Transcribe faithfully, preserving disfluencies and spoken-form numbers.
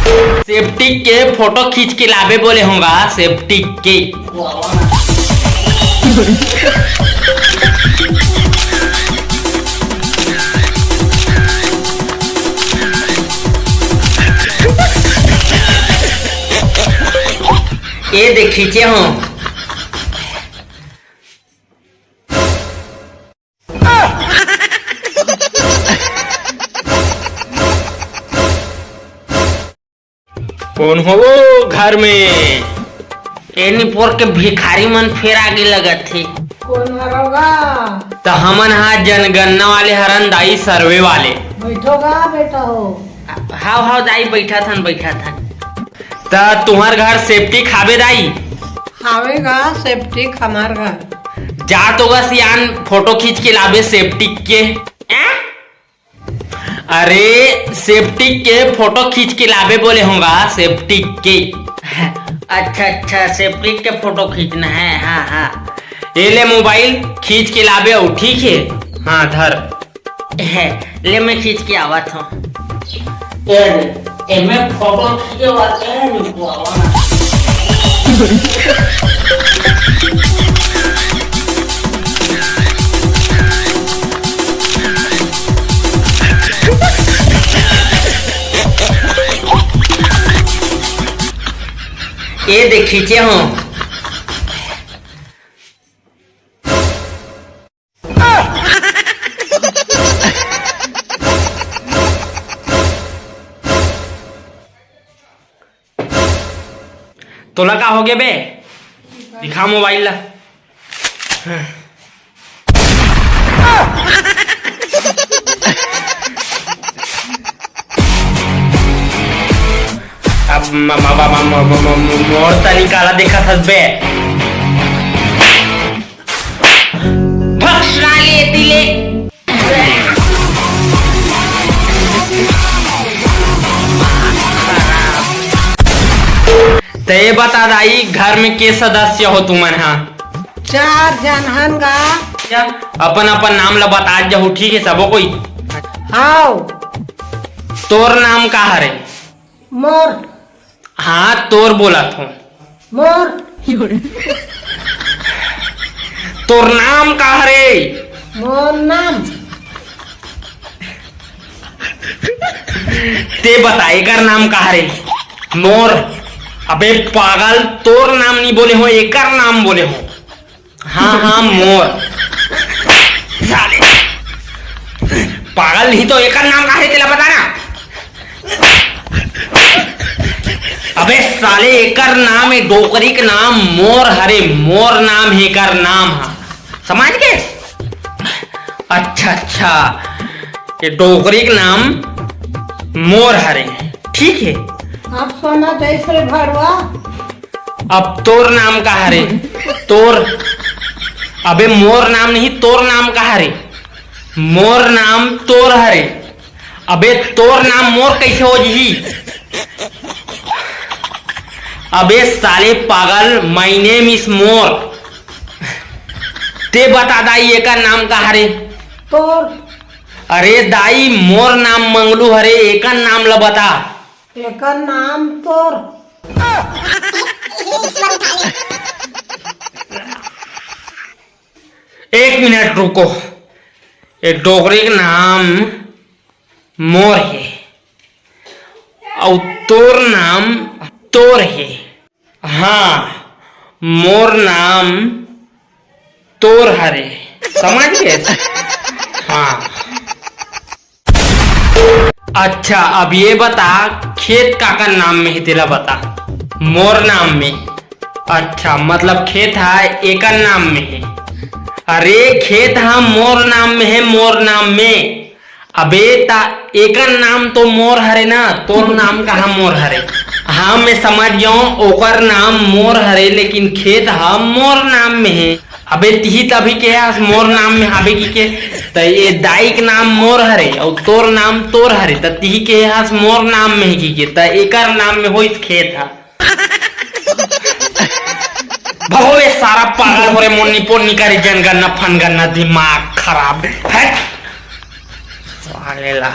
Septic के photo खींच के लाबे बोले हों गा, सेप्टिक के। ए दे खींचे हों। कोन हो वो घर में? ए निपोर के भिखारी मन फेर आगे लगत हे। कोन हर होगा? त हमन हा जनगणना वाले हरन दाई, सर्वे वाले। बैठो गा, बैठो। हाव, हाव दाई, बैठत हन, बैठत हन। त तुंहर घर सेप्टिक हावे दाई? हावे गा, सेप्टिक हमार घर। जा तो गा सियान, फोटो खींच के लाबे सेप्टिक के। अरे, सेप्टिक के फोटो खींच के लाबे बोले हों गा, सेप्टिक के। अच्छा, अच्छा, सेप्टिक के फोटो खींचना है, हाँ, हाँ। ये ले मोबाइल, खींच के लाबे अउ, ठीक है? हाँ, धर। है, ले मैं खींच के आवत हों। ए, एमे फोटो खींचे वाले हैं, नहीं तो आवा। ए दे खींचे हों। तोला का होगे बे? दिखा मोबाइल ला। अब म-, म-, म-, म-, म-, म-, म-, मोर तरीका ला देखत हस बे। भक साले एती ले। त ये बता दाई, घर में के सदस्य हो तुमन हा? चार झन हन गा। क्या? अपन अपन नाम ला बतात जाहू, ठीक है सबो कोई? हाव। तोर नाम का हरे? मोर। हाँ, तोर बोलत हों। मोर। तोर नाम का हरे? मोर नाम। ते बता, एकर नाम का हरे? मोर। अबे पागल, तोर नाम नहीं बोले हों, एकर नाम बोले हों। हाँ, हाँ, मोर। साले। पागल नहीं तो एकर नाम का हरे, तेला बता ना। अबे साले, एकर नाम, ए डोकरी के नाम मोर हरे, मोर नाम हे एकर नाम हा। समझ गे? अच्छा, अच्छा, ये डोकरी के नाम मोर हरे, ठीक है। अब सोना जैसे भड़वा। अब तोर नाम का हरे? तोर। अबे मोर नाम नहीं, तोर नाम का हरे? मोर नाम तोर हरे। अबे तोर नाम मोर कैसे हो जही? अबे साले पागल, my name is मोर। ते बता दाई, एकर नाम का हरे? तोर। अरे दाई, मोर नाम मंगलू हरे, एकर नाम ल बता। एकर नाम तोर। एक मिनट रुको, ए डोकरी के नाम मोर हे, अउ तोर नाम तोर हे। हाँ, मोर नाम तोर हरे, समझ गे? हाँ। अच्छा, अब ये बता, खेत काकर नाम में हे, तेला बता। मोर नाम में। अच्छा, मतलब खेत हा एकर नाम में हे। अरे, खेत हा मोर नाम में हे, मोर नाम में। अबे, ता एकर नाम तो मोर हरे ना, तोर नाम कहाँ मोर हरे? हाँ, मैं समझ गेंव, ओकर नाम मोर हरे, लेकिन खेत हा मोर नाम में हे। अबे तिही तभी के हस मोर नाम में हाबे कहिके, त ये दाई के नाम मोर हरे अउ तोर नाम तोर हरे, त तिही के हस मोर नाम में हे कहिके, त एकर नाम में होइस खेत हा। भगो बे सारा पागल हो रे, मोन्नी पोन्नी करे जनगणना फनगणना, दिमाग खराब। हट। साले ला।